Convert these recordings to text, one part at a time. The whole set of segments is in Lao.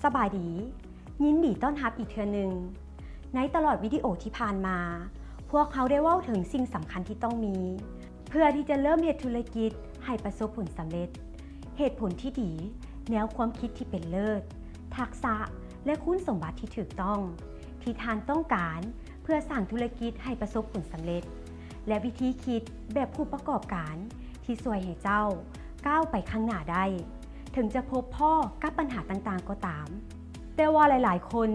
ສະບາຍດີ, ຍິນດີຕ້ອນຮັບອີກເທື່ອໜຶ່ງ. ໃນຕະຫຼອດວິດີໂອທີ່ຜ່ານມາ, ພວກເຮົາໄດ້ເວົ້າເຖິງສິ່ງສຳຄັນທີ່ຕ້ອງມີ ເພື່ອທີ່ຈະເລີ່ມເຮັດທຸລະກິດໃຫ້ປະສົບຜົນສຳເລັດ, ເຫດຜົນທີ່ດີ, ແນວຄວາມຄິດທີ່ເປັນເລີດ, ທັກສະ ແລະ ຄຸນສົມບັດທີ່ຖືກຕ້ອງ ທີ່ທ່ານຕ້ອງການ ເພື່ອສ້າງທຸລະກິດໃຫ້ປະສົບຜົນສຳເລັດ ແລະ ວິທີຄິດແບບຜູ້ປະກອບການທີ່ຊ່ວຍໃຫ້ເຈົ້າກ້າວໄປຂ້າງໜ້າໄດ້, ເຖິງຈະພົບພໍ້ກັບບັນຫາຕ່າງໆກໍຕາມ. ແຕ່ວ່າຫຼາຍໆຄົນ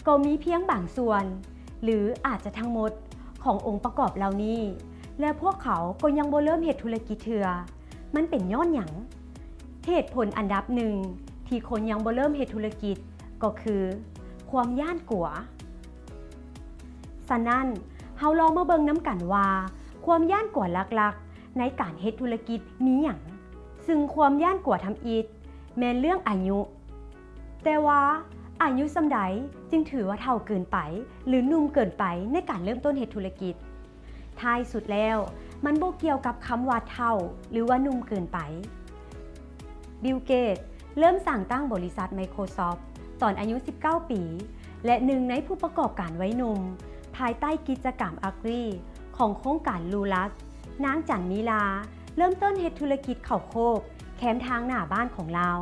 ກໍມີພຽງບາງສ່ວນ ຫຼື ອາດຈະທັງໝົດຂອງອົງປະກອບເຫຼົ່ານີ້ ແລະ ພວກເຂົາກໍຍັງບໍ່ເລີ່ມເຮັດທຸລະກິດເທື່ອ. ມັນເປັນຍ້ອນຫຍັງ? ເຫດຜົນອັນດັບໜຶ່ງທີ່ຄົນຍັງບໍ່ເລີ່ມເຮັດທຸລະກິດກໍຄື ຄວາມຢ້ານກົວ. ສະນັ້ນ, ເຮົາລອງມາເບິ່ງນຳກັນວ່າ ຄວາມຢ້ານກົວຫຼັກໆໃນການເຮັດທຸລະກິດມີຫຍັງ? ຊຶ່ງຄວາມຢ້ານກົວທຳອິດແມ່ນເລື່ອງອາຍຸ. ແຕ່ວ່າອາຍຸສ່ຳໃດຈຶ່ງຖືວ່າເຖົ້າເກີນໄປ ຫຼື ໜຸ່ມເກີນໄປໃນການເລີ່ມຕົ້ນເຮັດທຸລະກິດ? ທ້າຍສຸດແລ້ວ, ມັນບໍ່ກ່ຽວກັບຄຳວ່າເຖົ້າ ຫຼື ວ່າໜຸ່ມເກີນໄປ. ບິວ ເກດ ເລີ່ມສ້າງຕັ້ງບໍລິສັດ Microsoft ຕອນອາຍຸສິບເກົ້າປີ ແລະ ໜຶ່ງໃນຜູ້ປະກອບການໄວໜຸ່ມ ພາຍໃຕ້ກິດຈະກຳ Agri ຂອງໂຄງການ Lurus. ນາງ ຈັນມີລາ ເລີ່ມຕົ້ນເຮັດທຸລະກິດເຂົ້າໂຄກແຄມທາງໜ້າບ້ານຂອງລາວ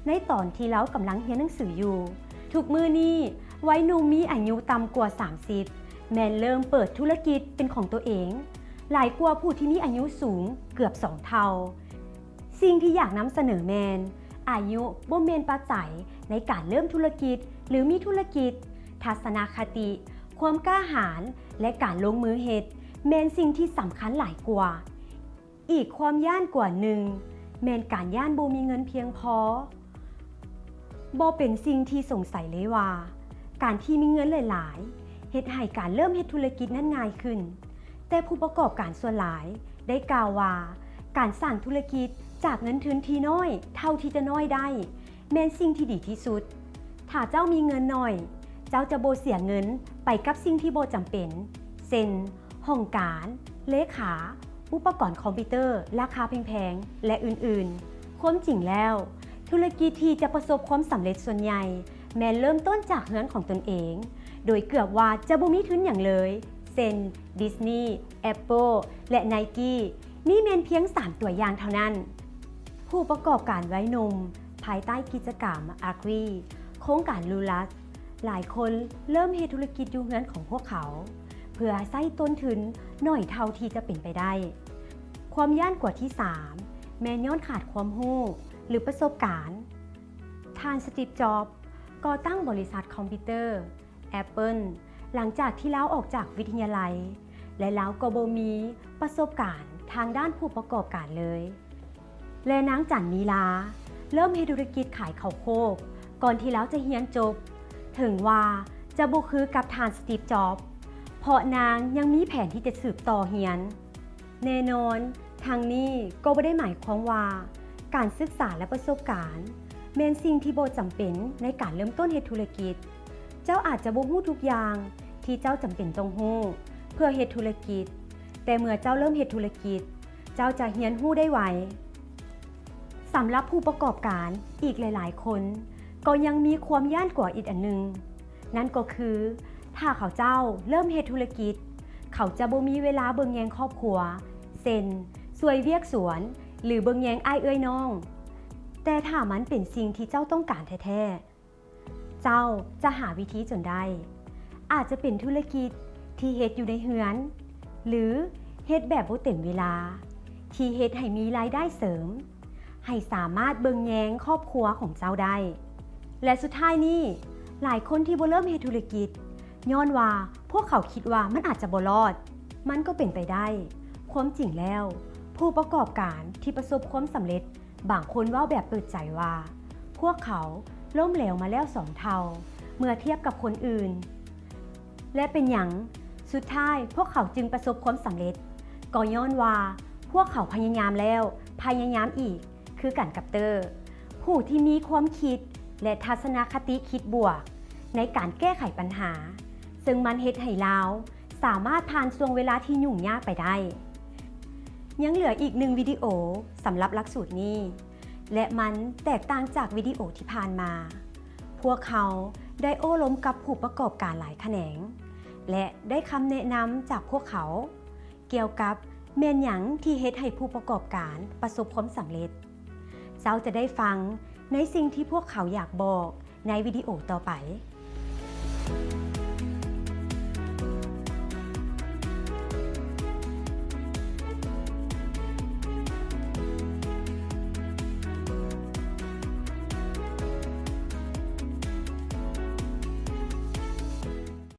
ໃນຕອນທີ່ລາວກຳລັງຮຽນໜັງສືຢູ່. ທຸກມື້ນີ້, ໄວໜຸ່ມມີອາຍຸຕ່ຳກວ່າສາມສິບ ແມ່ນເລີ່ມເປີດທຸລະກິດເປັນຂອງຕົວເອງ ຫຼາຍກວ່າຜູ້ທີ່ມີອາຍຸສູງເກືອບສອງເທົ່າ. ສິ່ງທີ່ຢາກນຳສະເໜີແມ່ນ ອາຍຸບໍ່ແມ່ນປັດໄຈໃນການເລີ່ມທຸລະກິດ ຫຼື ມີທຸລະກິດ. ທັດສະນະຄະຕິ, ຄວາມກ້າຫານ ແລະ ການລົງມືເຮັດ ແມ່ນສິ່ງທີ່ສຳຄັນຫຼາຍກວ່າ. ອີກຄວາມຢ້ານກວ່າໜຶ່ງ ແມ່ນການຢ້ານບໍ່ມີເງິນພຽງພໍ. ບໍ່ເປັນສິ່ງທີ່ສົງໄສເລີຍວ່າ ການທີ່ມີເງິນຫຼາຍໆ ເຮັດໃຫ້ການເລີ່ມເຮັດທຸລະກິດນັ້ນງ່າຍຂຶ້ນ. ແຕ່ຜູ້ປະກອບການສ່ວນຫຼາຍໄດ້ກ່າວວ່າ ການສ້າງທຸລະກິດຈາກເງິນທຶນທີ່ນ້ອຍເທົ່າທີ່ຈະນ້ອຍໄດ້ ແມ່ນສິ່ງທີ່ດີທີ່ສຸດ. ຖ້າເຈົ້າມີເງິນໜ້ອຍ, ເຈົ້າຈະບໍ່ເສຍເງິນໄປກັບສິ່ງທີ່ບໍ່ຈຳເປັນ, ເຊັ່ນ ຫ້ອງການ, ເລຂາ, ອຸປະກອນຄອມພິວເຕີລາຄາແພງໆ ແລະ ອື່ນໆ. ຄວາມຈິງແລ້ວ, ທຸລະກິດທີ່ຈະປະສົບຄວາມສຳເລັດສ່ວນໃຫຍ່ ແມ່ນເລີ່ມຕົ້ນຈາກເຮືອນຂອງຕົນເອງ, ໂດຍເກືອບວ່າຈະບໍ່ມີທຶນຫຍັງເລີຍ, ເຊັ່ນ Disney, Apple ແລະ Nike. ນີ້ແມ່ນພຽງສາມຕົວຢ່າງເທົ່ານັ້ນ. ຜູ້ປະກອບການໄວໜຸ່ມ ພາຍໃຕ້ກິດຈະກຳ Agri ໂຄງການ Lurus ຫຼາຍຄົນເລີ່ມເຮັດທຸລະກິດຢູ່ເຮືອນຂອງພວກເຂົາ ເພື່ອໃຊ້ຕົ້ນທຶນໜ້ອຍເທົ່າທີ່ຈະເປັນໄປໄດ້. ຄວາມຢ້ານກວ່າທີສາມ ແມ່ນຍ້ອນຂາດຄວາມຮູ້ ຫຼື ປະສົບການ. ທ່ານ ສະຕິບ ຈອບ ກໍ່ຕັ້ງບໍລິສັດຄອມພິວເຕີ Apple ຫຼັງຈາກທີ່ລາວອອກຈາກວິທະຍາໄລ ແລະ ລາວກໍບໍ່ມີປະສົບການທາງດ້ານຜູ້ປະກອບການເລີຍ. ແລະ ນາງ ຈັນມີລາ ເລີ່ມເຮັດທຸລະກິດຂາຍເຂົ້າໂຄກ ກ່ອນທີ່ລາວຈະຮຽນຈົບ. ເຖິງວ່າຈະບໍ່ຄືກັບທ່ານ ສະຕິບ ຈອບ ເພາະນາງຍັງມີແຜນທີ່ຈະສືບຕໍ່ຮຽນ. ແນ່ນອນ, ທັງນີ້ກໍບໍ່ໄດ້ໝາຍຄວາມວ່າ ການສຶກສາ ແລະ ປະສົບການ ແມ່ນສິ່ງທີ່ບໍ່ຈຳເປັນໃນການເລີ່ມຕົ້ນເຮັດທຸລະກິດ. ເຈົ້າອາດຈະບໍ່ຮູ້ທຸກຢ່າງທີ່ເຈົ້າຈຳເປັນຕ້ອງຮູ້ເພື່ອເຮັດທຸລະກິດ, ແຕ່ເມື່ອເຈົ້າເລີ່ມເຮັດທຸລະກິດ, ເຈົ້າຈະຮຽນຮູ້ໄດ້ໄວ. ສຳລັບຜູ້ປະກອບການອີກຫຼາຍໆຄົນ ກໍຍັງມີຄວາມຢ້ານກົວອີກອັນໜຶ່ງ, ນັ້ນກໍຄື ຖ້າເຂົາເຈົ້າເລີ່ມເຮັດທຸລະກິດ, ເຂົາຈະບໍ່ມີເວລາເບິ່ງແຍງຄອບຄົວ, ເຊັ່ນ ຊ່ວຍວຽກສວນ ຫຼື ເບິ່ງແຍງອ້າຍເອື້ອຍນ້ອງ. ແຕ່ຖ້າມັນເປັນສິ່ງທີ່ເຈົ້າຕ້ອງການແທ້ໆ, ເຈົ້າຈະຫາວິທີຈົນໄດ້. ອາດຈະເປັນທຸລະກິດທີ່ເຮັດຢູ່ໃນເຮືອນ ຫຼື ເຮັດແບບບໍ່ເຕັມເວລາ ທີ່ເຮັດໃຫ້ມີລາຍໄດ້ເສີມ, ໃຫ້ສາມາດເບິ່ງແຍງຄອບຄົວຂອງເຈົ້າໄດ້. ແລະ ສຸດທ້າຍນີ້, ຫຼາຍຄົນທີ່ບໍ່ເລີ່ມເຮັດທຸລະກິດ ຍ້ອນວ່າພວກເຂົາຄິດວ່າມັນອາດຈະບໍ່ລອດ. ມັນກໍເປັນໄປໄດ້. ຄວາມຈິງແລ້ວ, ຜູ້ປະກອບການທີ່ປະສົບຄວາມສຳເລັດ ບາງຄົນເວົ້າແບບເປີດໃຈວ່າ ພວກເຂົາລົ້ມເຫຼວມາແລ້ວສອງເທົ່າເມື່ອທຽບກັບຄົນອື່ນ. ແລະ ເປັນຫຍັງສຸດທ້າຍພວກເຂົາຈຶ່ງປະສົບຄວາມສຳເລັດ? ກໍຍ້ອນວ່າພວກເຂົາພະຍາຍາມແລ້ວພະຍາຍາມອີກ ຄືກັນກັບເຕີ ຜູ້ທີ່ມີຄວາມຄິດ ແລະ ທັດສະນະຄະຕິຄິດບວກໃນການແກ້ໄຂບັນຫາ, ເຊິ່ງມັນເຮັດໃຫ້ລາວສາມາດຜ່ານຊ່ວງເວລາທີ່ຫຍຸ້ງຍາກໄປໄດ້. ຍັງເຫຼືອອີກໜຶ່ງວິດີໂອສຳລັບຫຼັກສູດນີ້ ແລະ ມັນແຕກຕ່າງຈາກວິດີໂອທີ່ຜ່ານມາ. ພ ພວກເຮົາໄດ້ໂອ້ລົມກັບຜູ້ປະກອບການຫຼາຍຂະແໜງ ແລະ ໄດ້ຄຳແນະນຳຈາກພວກເຂົາ ກ່ຽວກັບແມ່ນຫຍັງທີ່ເຮັດໃຫ້ຜູ້ປະກອບການປະສົບຄວາມສຳເລັດ. ເຈົ້າຈະໄດ້ຟັງໃນສິ່ງທີ່ພວກເຂົາຢາກບອກໃນວິດີໂອຕໍ່ໄປ.